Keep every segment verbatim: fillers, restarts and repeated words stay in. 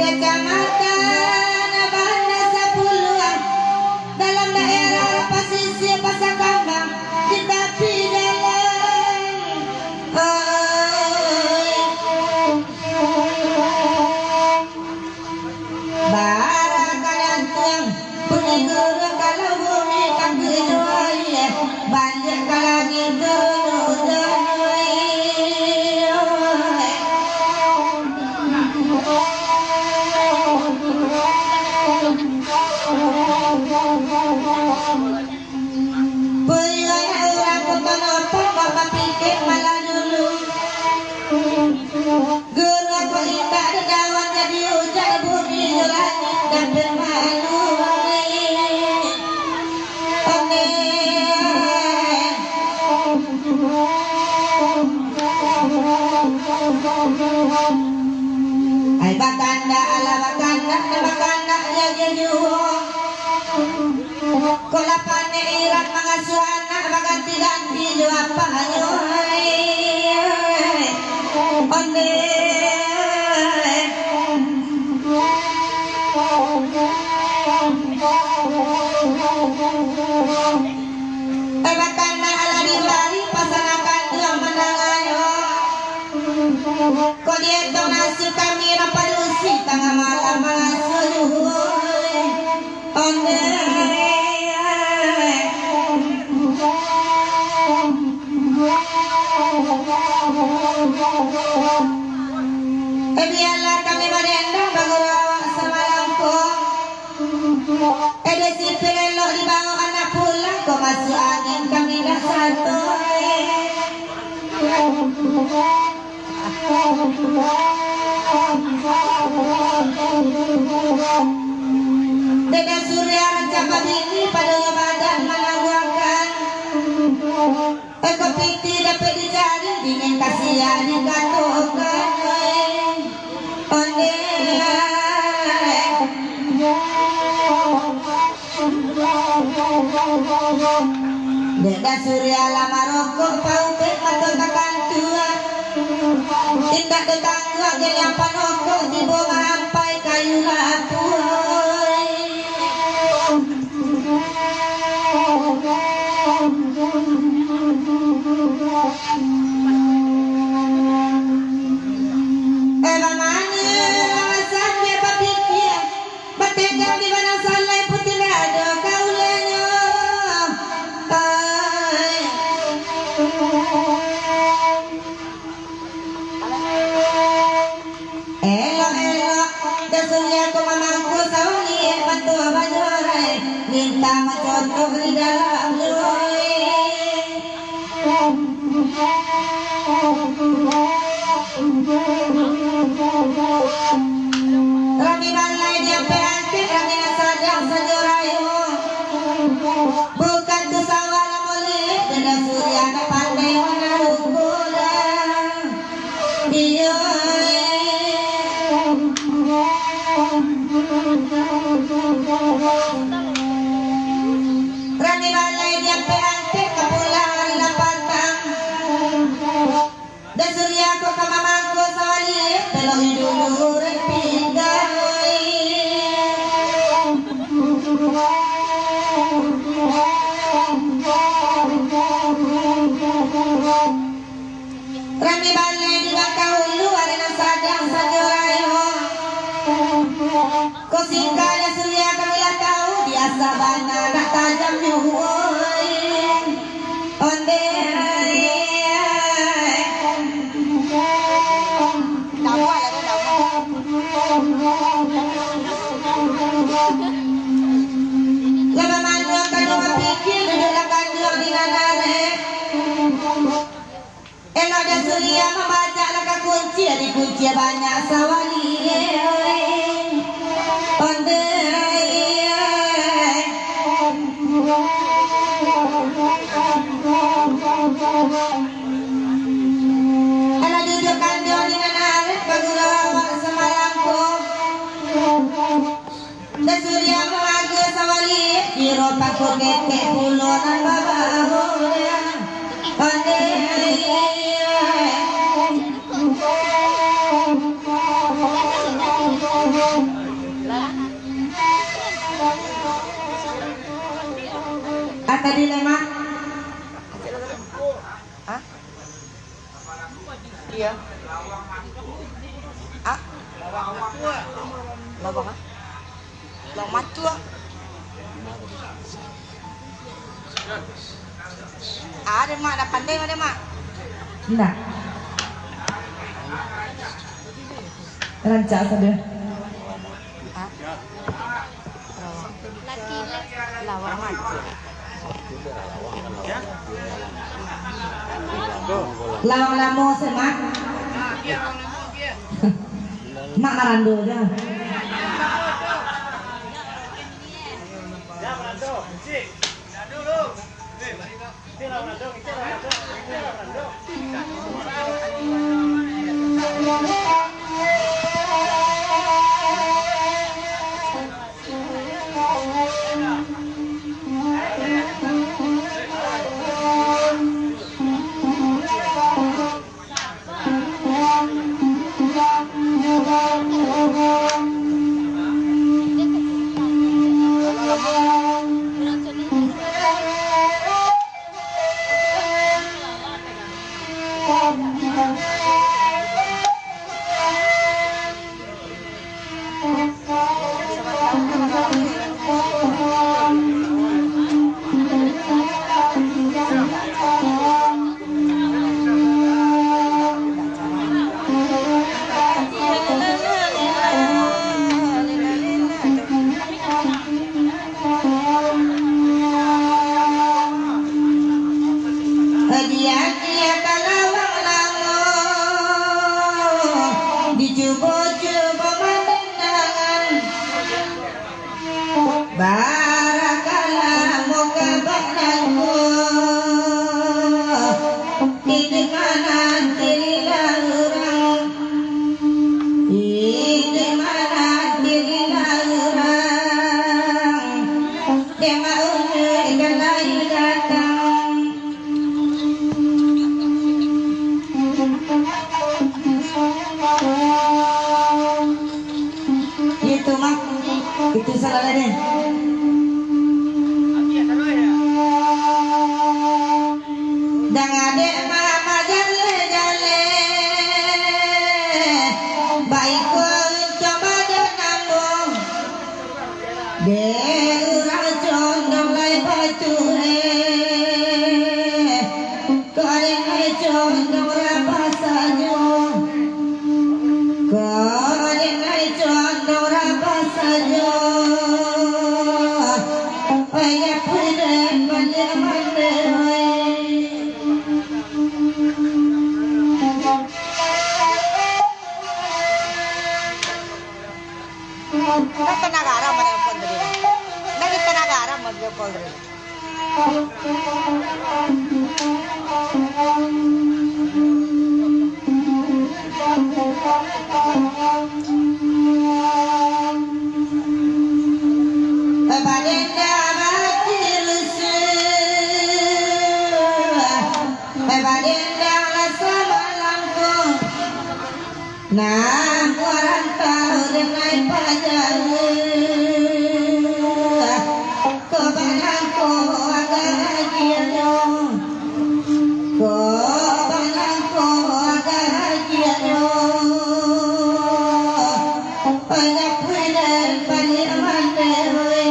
Kecamatan Banda Sapuluah, dalam daerah pasisia Pasar Kambang, di tapi jalan. Oi. Bara kadantuang, bunyi guru kalau bumi kan guru, baliak ka langik guru. Puyuang urang Koto Nopo, bapikia malah dulu. Guru ko indak dadawan, jadi ujan bumi jo langik dapek malu. Ondeh. Ai bakandak, alah bakandak, nan bakandak jago juo. Kok lah panek irat mangasuah anak, baganti-ganti jo apanyo. Ondeh. Eh, bakandak alah dibari, pasanakan jo mandanganyo. Kok dietong nasi kami nan padusi, tangah malam mangasuah juo. Ondeh. Eh, bialah kami badendang baguru awak samalam ko. Eh, dek sipil elok dibao anak pulang, kok masuak angin kami dak sato. Dek Surya rancak babini, padonyo badan manangguangkan. Eko pitih dapek dicari, dingin kasiah dikatokan. Ondeh. Dek Surya lah marokok, paubek mato takantua. Indak tatangguang, jadi ampang rokok tibo maampai kayu lapuak. Eh, bamano alasan dek bapikia, batenggang di bana salai putih dado kaulanyo. Ai. Elok-elok, Dek Surya ko mamangku sawaliak, batua bajorai, lintang macotok di dalam juo. Rami balai di ampek angkek, rami nan sadang sajo rayo. Bukan tu sawah lah molek, Dek Surya nak pandai manaruh kuda. Iyo. Rami balai di ampek angkek, ka pulang ari lah patang. Dek Surya ko ka mamangku sawaliak, pelok di dulu rek pinggang. Rami balai di Bakahulu, ari nan sadang sajo rayo. Ko singkek Dek Surya kami lah tau, diasah bana nak tajam juo. Ondeh. Lah bamano kado bapikia, duduaklah kanduang di nan arek. Elok Dek Surya mambacak lah ka kunci, dikunci banyak sawaliak. Ondeh. Alah duduak kanduang di nan arek, bagurau awak samalam ko. Dek Surya mangagua sawaliak, kiro pangku ketek pulo nan babahu. Ondeh. Tadi lah, Mak. Hah? Iya. Ah? Lawang ah? Lawang Matua. Ada, Mak, ada pandai, ada, Mak. Indak. Rancak sajo. Hah? Lawang. Lawang. Lawang lamo se, Mak. Mak marando ja. Dia-dia ka lawang lamo, dicubo-cubo mandandangan. Bara ka lamo ka barangko, itu mananti lah urang. Itu mananti lah urang. Dek Mak Unyuik kan lai datang. Itu mah, itu salah deh. Dang adek mama jaleh-jaleh, baiko coba dek namo. Dek urang condong lai batueh, kok dek lai condong rabah sajo. Kok dek lai condong rabah sajo. Payah pulang baliak mandeh, wai. Ndak tanaga aram mah nelpon tadi. Ndak di tanaga aram mah nelpon tadi. Badenda bati rusuh, badenda lah samalam tu. Nah, urang tahu dek lai pajauah. Ko bana ko agak agiahnyo. Ko bana ko agak agiahnyo. Banyak pilihan baliak mandeh, weh.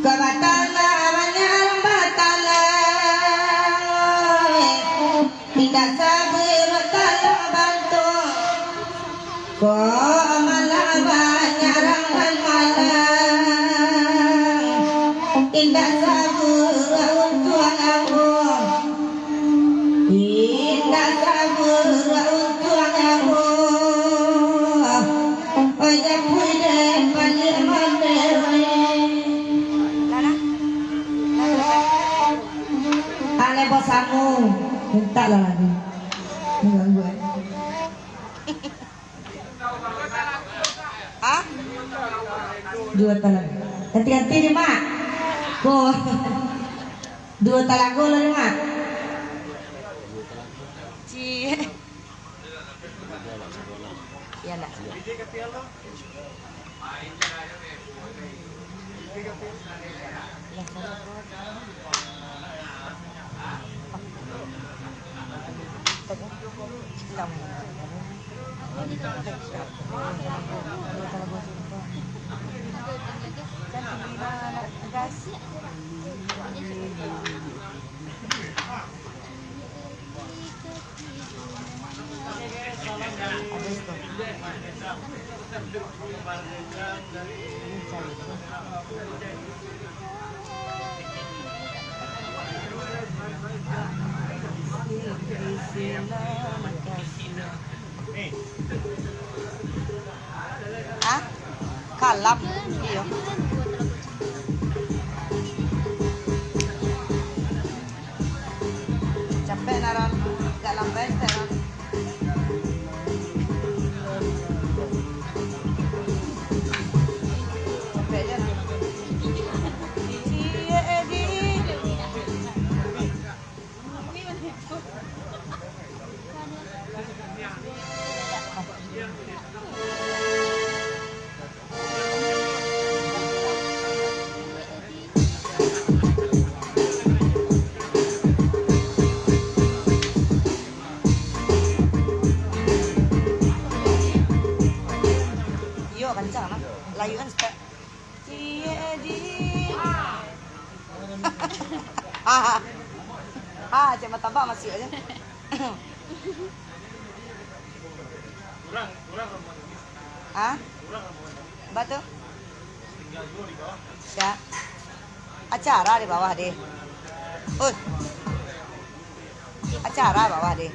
Kabatala manyarang batala, indak saburuak tala bantuak. Ko malah banyak rang nan malang, indak saburuak untuang ambo, indak saburuak untuang ambo. Pajak pulang baliak mandeh. Alai bosamu, mintaklah lagu. Mengganggu, eh. Hah? Dua talan. Ganti-ganti ni, Mak. Ko. Duo talago lah, Mak. Ci. Iyo, nak. Ah, kalam. Iyo. Capek, Naron. Agak lambai, Naron. Capek je, Naron. Cie, Edi. Iyo, kancang lah. Layuan suka. Cie, Edi. Ah, cek martabak masuak aja. Ah? Batu? Siap. Acara di bawah deh. Oi. Acara bawah deh.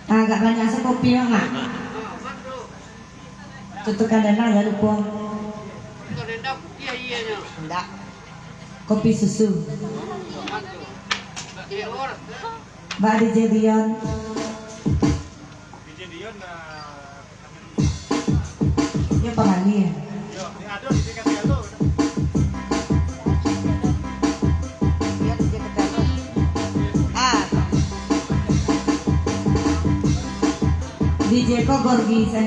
Agak banyak se kopi, Mak. Tutukan dendang, jan lupo. Indak. Kopi susu. Bak D J Dion. Yo, pangani. Ah. D J ko Gorgi, se.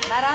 Bara?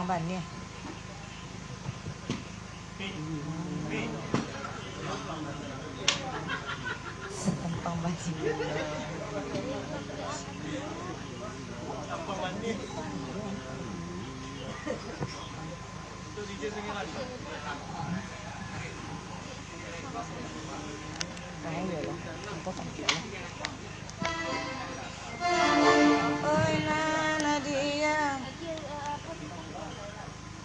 Baniah. Satampang baniah. Oi, Nadia.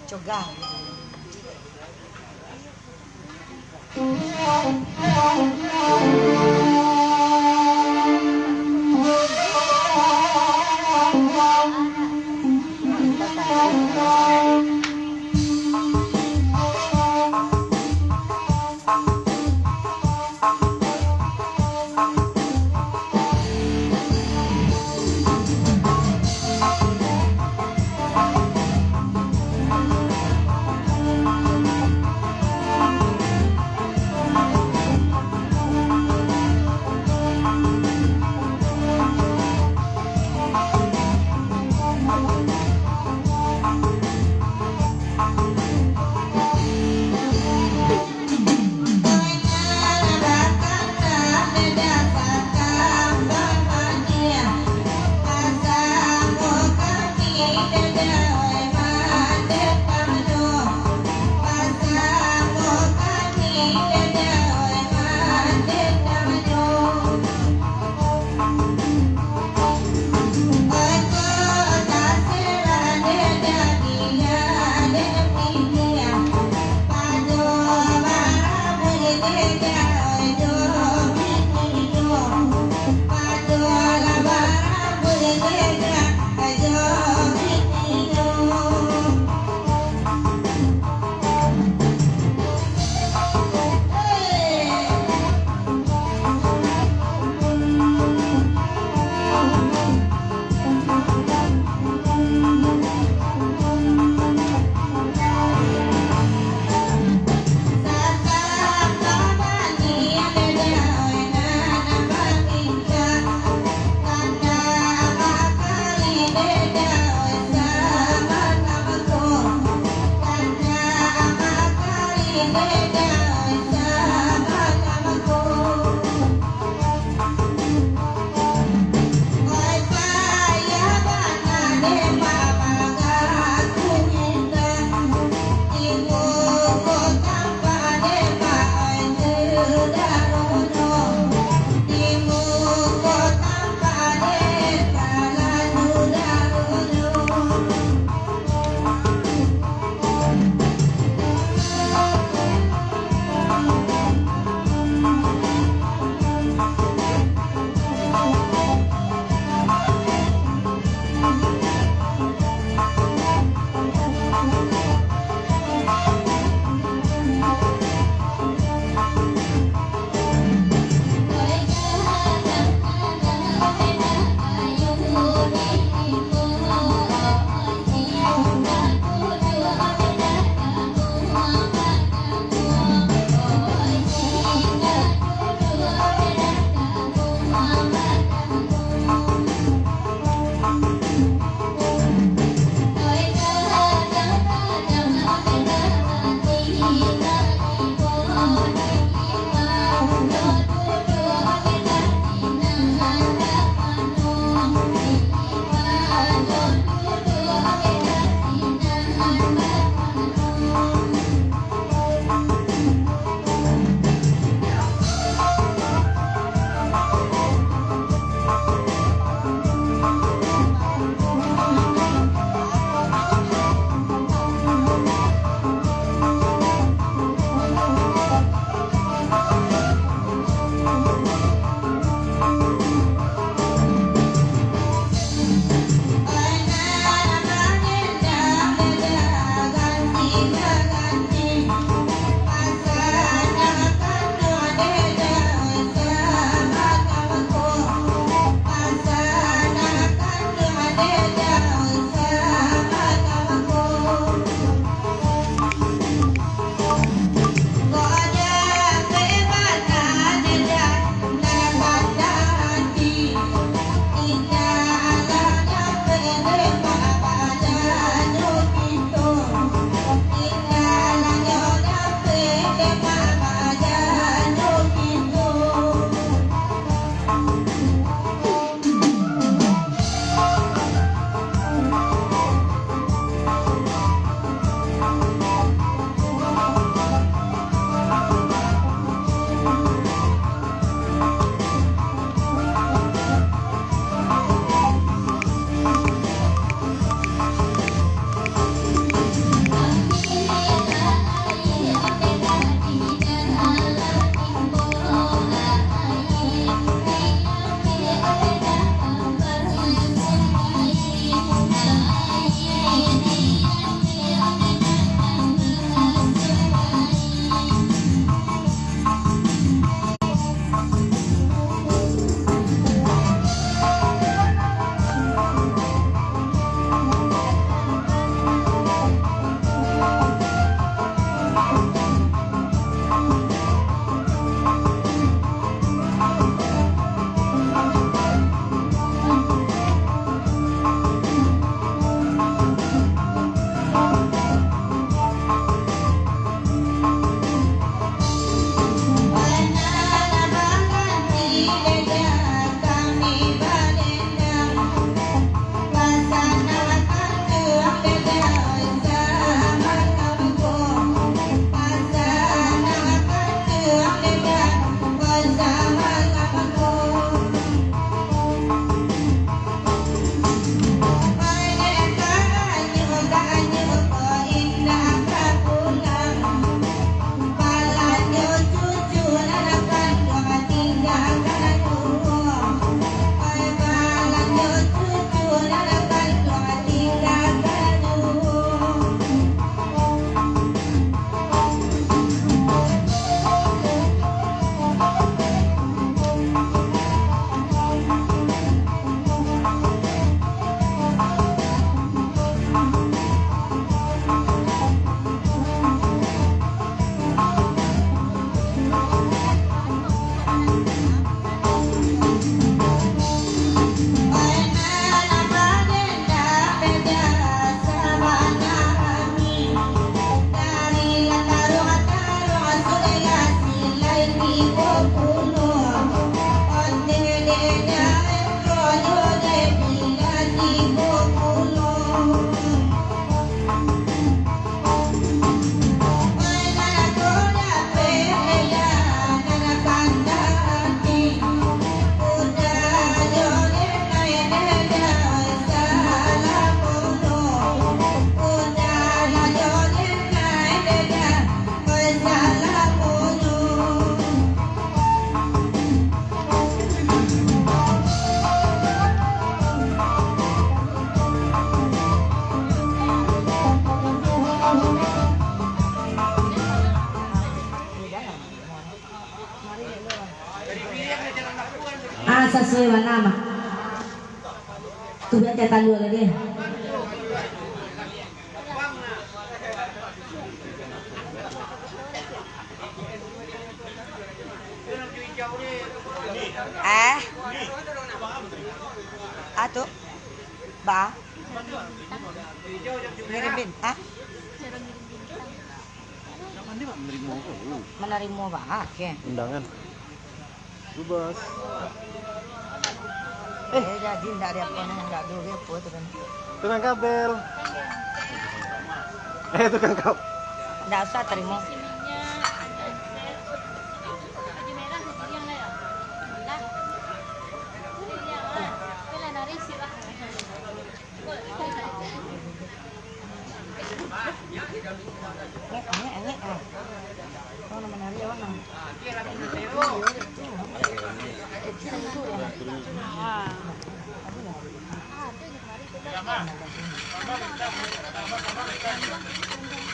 Cogang. Sesuai mana, Mak? Tu biar cak talua lagi. Eh. Ah, tu. Ba. Ngirim bin, ah? Manarimo ba, oke. Undangan. Bebas. Eh, jadi ndak ada apa nih, ndak ada apa tu kan. Tukang kabel. Eh, tukang kab- Ndak usah tarimo.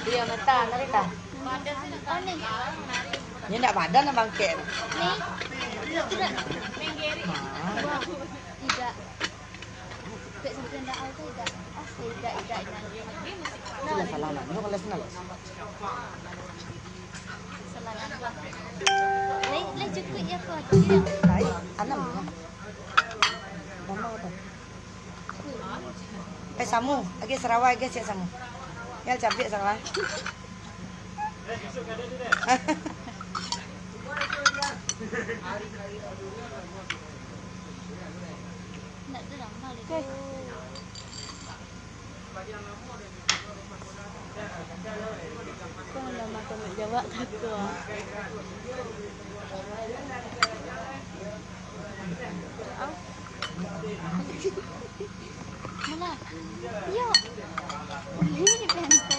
Iya, mata, narita. Ini ndak badan abang kek. Nih. Tidak. Tidak. Dek sampai ndak au tu, Ida. Ah, Ida, Ida, Ida. Itulah salah anak. Ini kalau salah. Salah anak. Lai, lai cukuik ya, Ko? Iya. Lai, anam ya. Nama apa? Eh, samu. Lagi sarawai, lagi siap samu. Ya, cabiak sarawai. Kau lah makan nak jawab tako. Mana? Yo. Ini bento.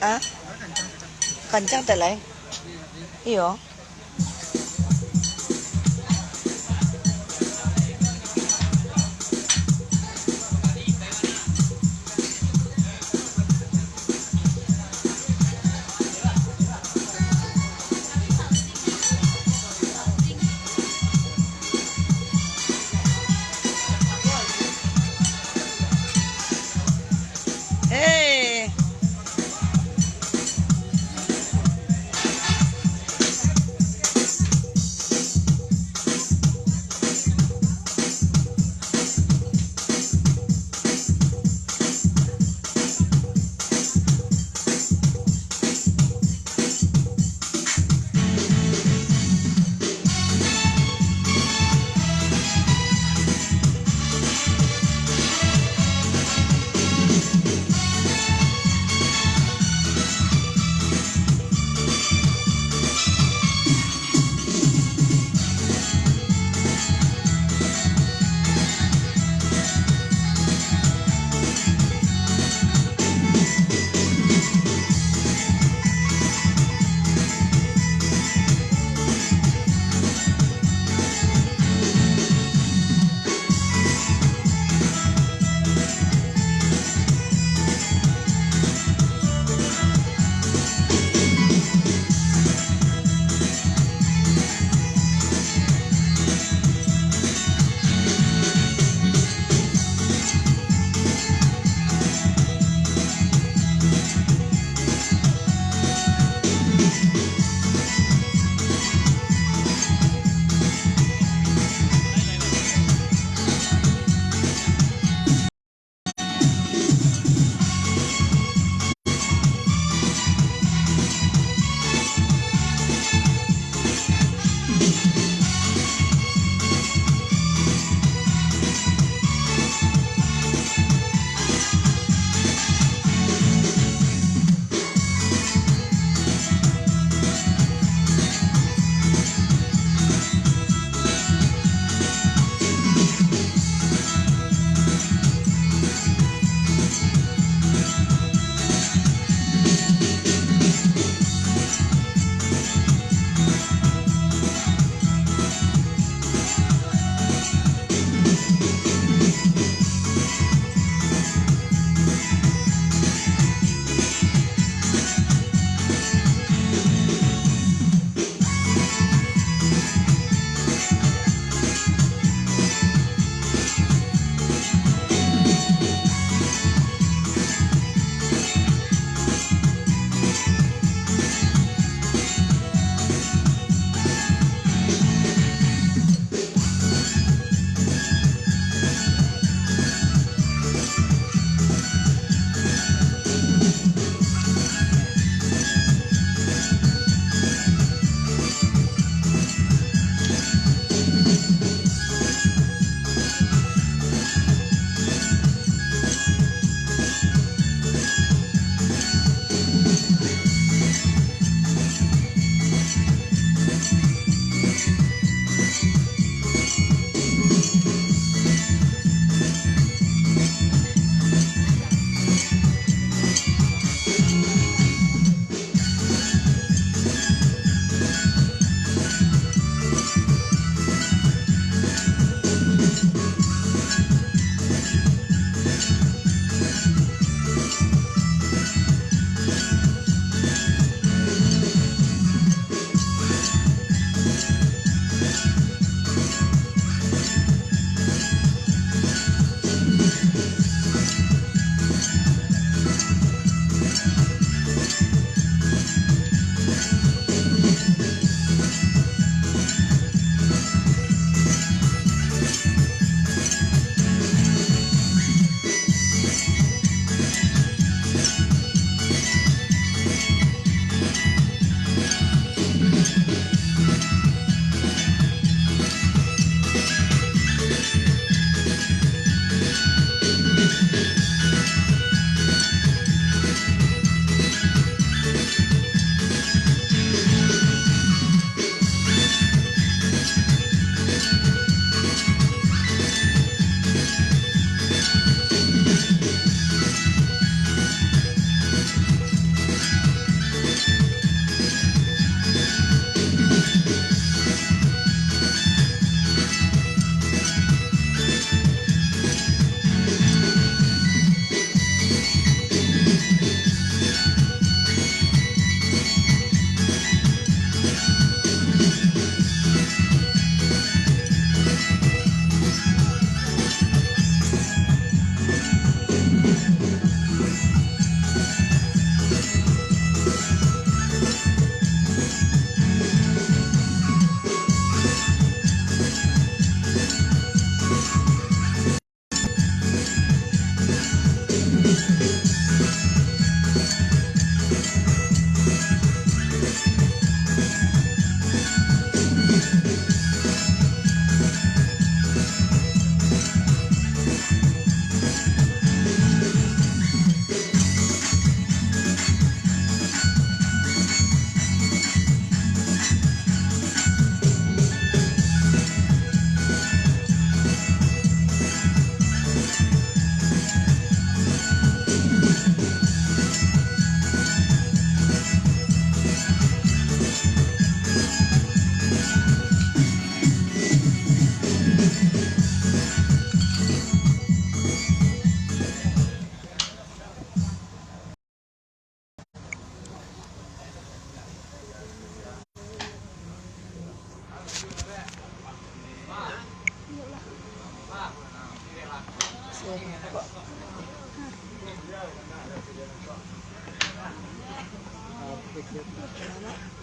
Ah? Kancang tak lai? Iyo. Hei.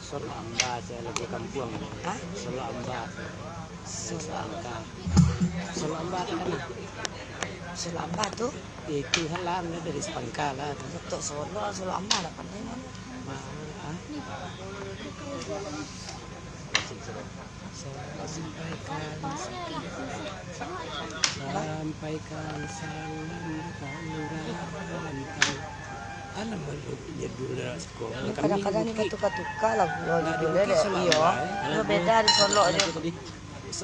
Solok amba, saya lagu kampuang. Hah? Solok amba. Solok amba. Solok amba tu kan? Solok amba tu? Itu halam dari Sepangka lah tu. Tok Solok, Solok amba lah kan? Ma-, ah? Sampaikan, sampaikan salam ka urang rantau. Alah, malu jadul dah siko. Ini kadang-kadang ni batuka-tuka lagu, lagu dulu deh. Iyo. Iyo, beda di Solok je.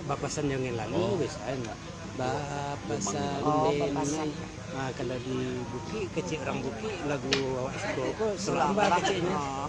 Bapasan jangan lalu, biasanya. Bapasan. Oh, bapasan. Ah, kalau di Bukik, kecek urang Bukik, lagu awak siko ko, Solok amba keceknyo. Oh.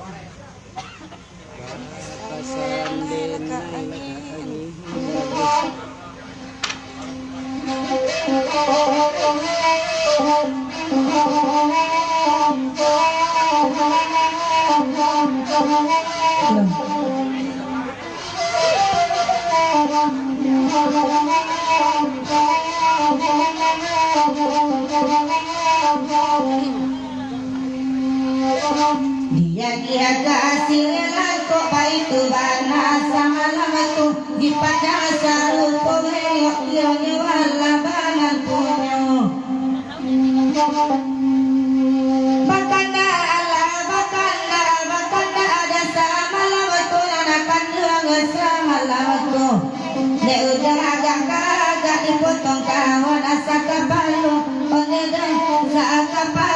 Dia-dia ka asing langkok baitu bana samalam tu, dipandang sarupo meyok kironyo alah banan punyo. Bakanda alah, bakanda, bakanda ada samalam tu, nan kanduang samalam tu. Dek udah agak-agak dipotong kawan asa kapalu, onyo dah sa-, kapa-,